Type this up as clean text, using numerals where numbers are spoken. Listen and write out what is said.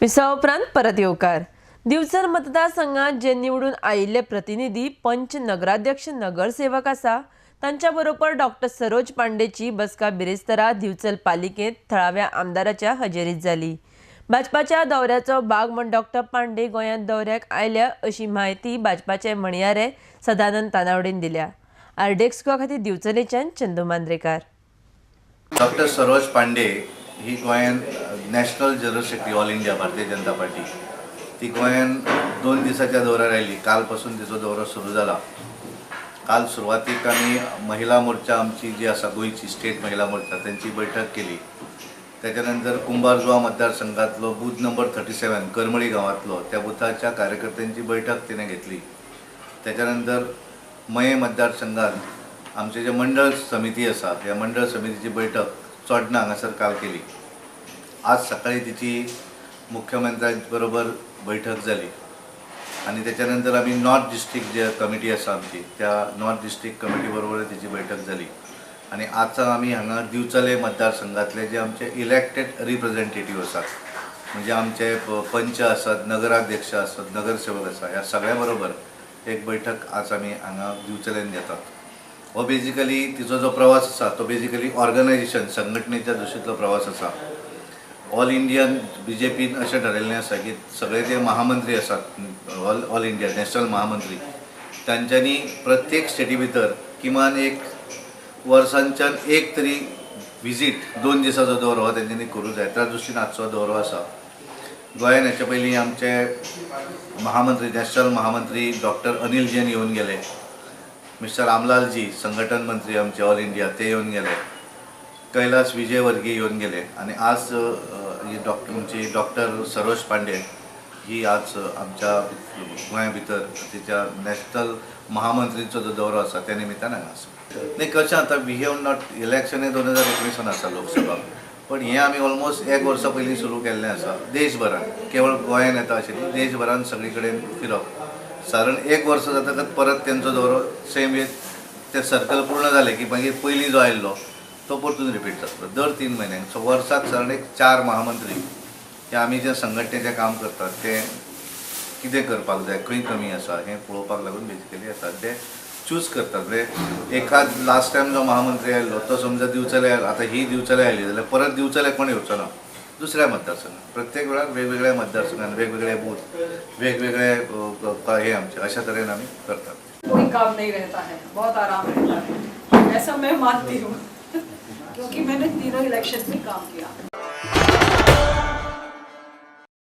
विसवा उपरांत परत येवकार. दिवचल मतदारसंघात जे निवडून आयिल्ले प्रतिनिधी, पंच, नगराध्यक्ष, नगरसेवक आसा, तांच्या बरोबर डॉक्टर सरोज पांडेची बसका बिरेस्तारा दिवचल पालिकेंत थळाव्या आमदाराच्या हजेरीत जाली. भाजपाच्या दौऱ्याचो भाग म्हण डॉक्टर पांडे गोंयांत दौऱ्याक आयल्या, अशी म्हायती भाजपाचे म्हणयारे सदानंद तानावडेन दिल्या. आरडीएक्स गोवा खातीर दिवचलेच्यान चंदू मांद्रेकार. डॉक्टर सरोज पांडे ही गोंयान national general secretary, all India Bharatiya Janata party. ती गोंयान 2 दिसाच्या दौऱ्यार आयली. कालपासून तिचो दौरो सुरू जाला. काल सुरवातीक आमी महिला मोर्चा आमची जी आसा, गोंयची स्टेट महिला मोर्चा, तेंची बैठक केली. त्याच्या नंतर कुंभारजुवा मतदारसंघातलो बूथ नंबर 37, करमळी गांवांतलो, त्या बुथाच्या कार्यकर्त्यांची बैठक तिने घेतली. त्याच्यानंतर मये मतदारसंघात आमचे जे मंडळ समिती आसा, ह्या मंडळ समितीची बैठक चोडणा हांगासर काल केली. आज सकाळी तिची मुख्यमंत्र्यांबरोबर बैठक जाली आनी त्याच्या नंतर आमी नॉर्थ डिस्ट्रिक्ट जे कमिटी आसा आमची, त्या नॉर्थ डिस्ट्रिक्ट कमिटी बरोबर तिची बैठक जाली. आनी आतां आमी हांगा दिवचले मतदारसंघातले जे आमचे इलेक्टेड रिप्रेझेंटेटीव आसात, म्हणजे आमचे पंच आसात, नगराध्यक्ष आसात, नगरसेवक आसा, ह्या सगळ्या बरोबर एक बैठक आज आमी हांगा दिवचलेन घेतात. हो बेजिकली तिचो जो प्रवास आसा, तो बेजिकली ऑर्गनायझेशन, संघटनेच्या दृश्टींतलो प्रवास आसा. ऑल इंडियन बीजेपीन अशें ठरयल्लें आसा की सगळे जे महामंत्री आसात, ऑल ऑल इंडिया नॅशनल महामंत्री, तांच्यांनी प्रत्येक स्टेटी भितर किमान एक वर्सांच्यान एक तरी विजीट, 2 दिसाचो दौरो हो तेंच्यांनी करूंक जाय. त्या दृश्टीन आजचो दौरो आसा. गोंयान हेच्या पयलीं आमचे महामंत्री, नॅशनल महामंत्री डॉक्टर अनिल जैन येवन गेले, मिस्टर रामलालजी, संघटन मंत्री आमचे ऑल इंडिया, ते येवन गेले, कैलास विजयवर्गीय येवन गेले आनी आज ही डॉक्टर, आमची डॉक्टर सरोज पांडे ही आज आमच्या गोंया भितर तिच्या नॅशनल महामंत्रीचो जो दौरो आसा, त्या निमित्तान हांगा आसा. न्ही, कशें आतां we have not election हें 2019 आसा लोकसभा, पण हें आमी ऑलमोस्ट एक वर्सा पयलीं सुरू केल्लें आसा. देशभरान, केवळ गोंयान येता अशें न्ही, देशभरान सगळी कडेन फिरप. सादारण एक वर्स जातकच परत तेंचो दौरो सेम वे, ते सर्कल पूर्ण जालें की मागीर पयलीं जो आयिल्लो तो परतून रिपीट जातलो दर 3 म्हयन्यांक. सो वर्साक सादारण एक चार महामंत्री हे आमी जे संघटनेचें काम करतात, तें कितें करपाक जाय, खंय कमी आसा, हें पळोवपाक लागून बेजिकली येतात. ते चूज करतात. म्हणजे एखाद लास्ट टायम जो महामंत्री आयल्लो, तो समजा दिवचले आयलो, आतां ही दिवचले आयली जाल्यार परत दिवचले कोण येवचो ना, दुसऱ्या मतदारसंघात. प्रत्येक वेळार वेगवेगळ्या मतदारसंघात वेगवेगळे बूथ, वेगवेगळे हे आमचे, अशा तरेन आमी करतात. कोई काम नहीं रहता है, बहुत आराम रहता है, ऐसा मैं मानती हूँ, क्योंकि मैंने तीनों इलेक्शन में काम किया.